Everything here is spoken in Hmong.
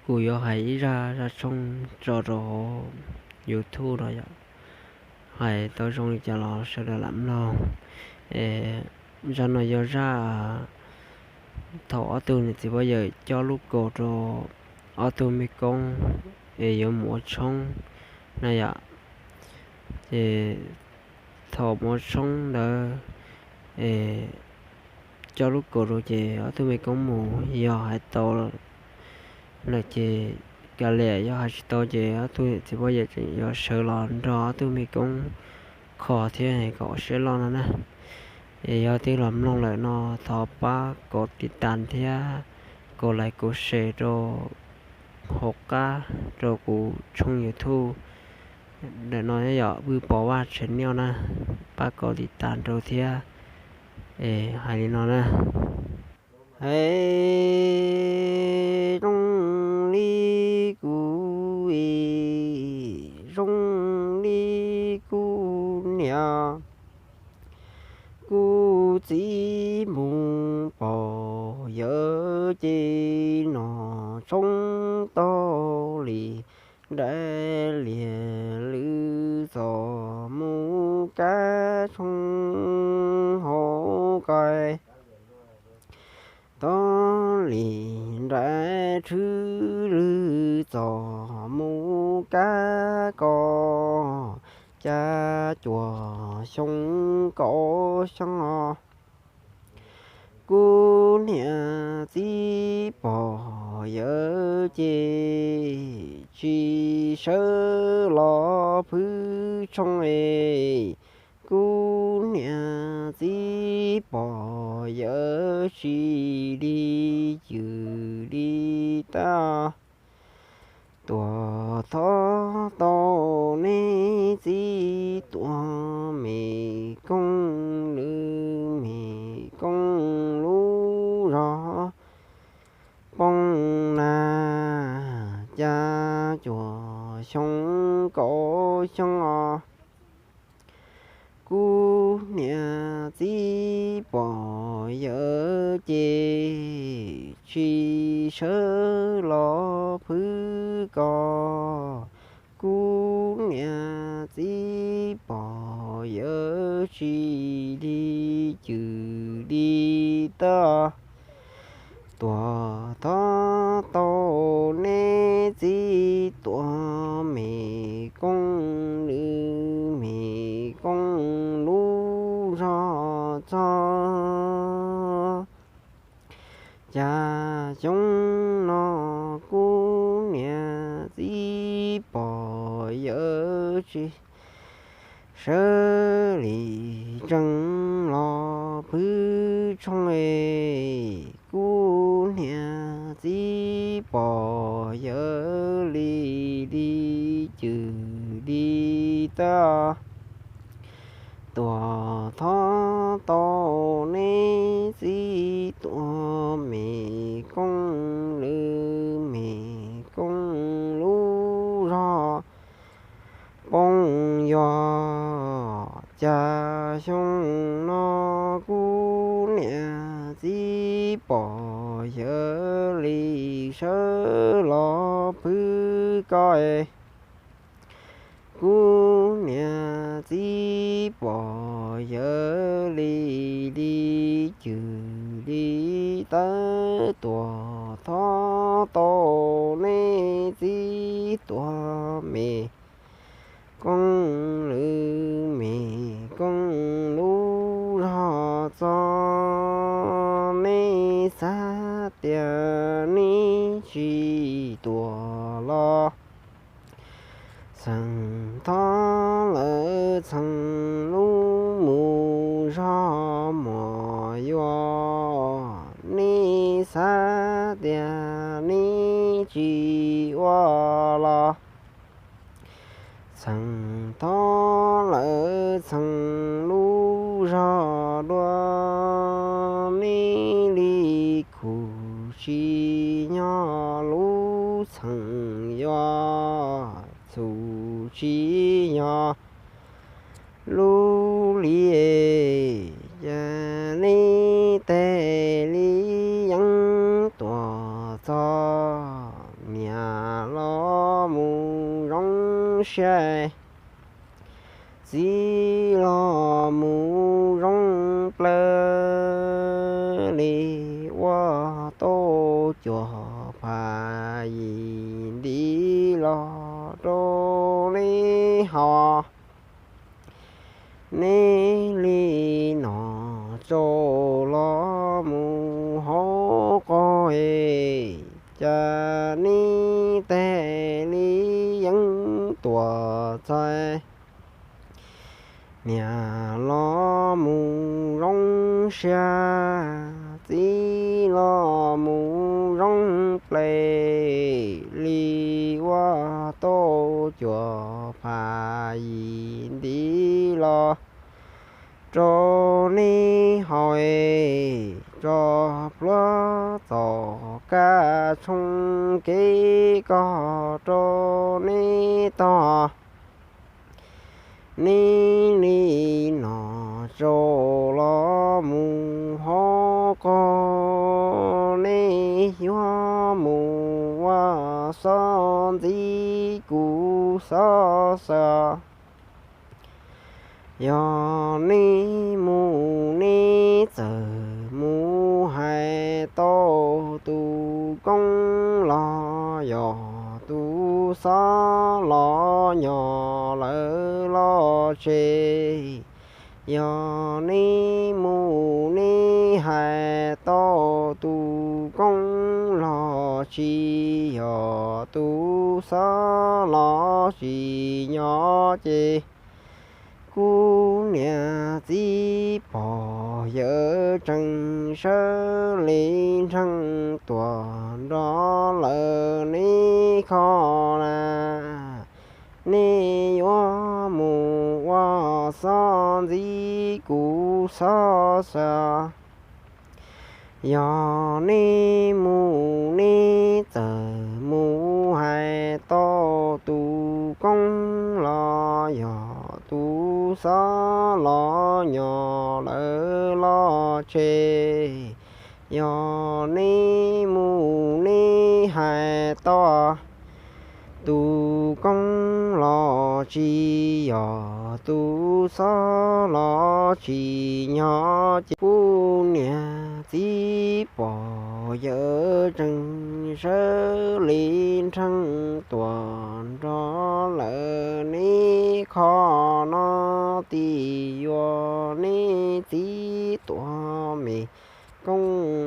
Kuv yuav hais ib zaj zaj tshoob tso rau hauv YouTube no yom. Hais tau zoo li cas los sawv daws lam mloog. Es zaj no yog zaj thaum ob tug niam txiv pog yawm coj lub kaus rau ob tug mej koob es yuav mus ua tshoob na yom. Ces thaum mus ua tshoob ntawd es coj lub kaus rau ces ob tug mej koob mus yog hais tau lawm ces kav liam, yog hais tsis tau ces ob tug niam txiv pog yawm tseem yuav sawv los nrog ob tug mej koob kho thiab kom ua siab loj no na. Es yog twb los mloog lawm no thov pab kaus tiv tas thiab kaus like kaus share rau hauv qab rau kuv tshooj YouTube ntawm no yom, Vwj Pov Vaj channel na, pab kaus tiv tas rau thiab. Es hais li no na. Hais zoo li kuv, zoo li kuv niam kuv txiv mus pom yawg ces noj tshoob tau li nraim liag lwm txom mus kab tshoob hauv koj tau li nraim tshwm lwm txom mus kab koj caj cuag xyoo kaum xyoo. Kuv niam txiv pog yawg ces tsis sawv los phwb tshoob es, kuv niam txiv pog yawg tsis dig cwm dig tag. Tuam thov tau neb txiv tuam me koob lwm me koob lub zog poob na caj cuag xyoo kaum xyoo os. Kuv niam txiv pog yawg ces tsis sawv los phwb koj, kuv niam txiv pog yawg tsis dig cwm dig tag. Tuam thov tau neb txiv tuam me koob lwm me koob lub zog txog. Cas xyoo no kuv niam txiv pog yawg tsis sawv li tsees los phwb tshoob es, kuv niam txiv pog yawg li dig cwm dig tag. Tuam thov tau neb txiv tuam me koob lwm me koob lub zog poob yog. Cas xyoo no kuv niam txiv pog yawg li sawv los phwb koj es, kuv niam txiv pog yawg li dig cwm dig tawv. Tuam thov tau neb txiv tuam me koob lwm me koob lub zog txog. Neb xav tias neb tsis tuam los, txheem thov lawv txheem lub mus zog mos yuav. Neb xav tias neb tsis ua los, txheem thov lawv txheem lub zog dua. Neb li khuv tsis nyog lub txheem yuav, txhum tsis nyog lub li. Ces neb tej li yeeb tuam txog niam siab, txiv los mus zoo plawv li ua tau cuag phav yim ntiv los rau neb haus. Neb li no tsaus los mus hauv qhov, cas neb tag li yeeb tuam txhais. Niam los mus zoo siab, txiv los mus zoo plawv li ua tau cuag phav yim ntiv los rau neb haus, tso plhuav txoj kab tshoob kev koj rau neb tog. Neb li no tsaus los mus hauv qhov, neb yuav mus ua xov ntxiv kuv xov xwm. Yog neb mus neb txawm mus hais tau tus koob los yog tus xov los nyog lawv los tseg. Yog neb mus neb hais tau tus koob los tsis yog tus xov los tsis nyog ces kuv niam txiv pog yawm tseem sawv li nrheej tuaj nrog lawv neb kho na. Neb yuav mus ua xov ntxiv kuv xov xwm. Yog neb mus neb txawm mus hais tau tus koob los yog tus xov los nyog lawv los tseg. Yog neb mus neb hais tau tus koob los tsis yog tus xov los tsis nyog ces kuv niam txiv pog yawm tseem sawv li nrheej tuaj nrog lawv neb kho no. Tim yuav neb txiv tuaj me koob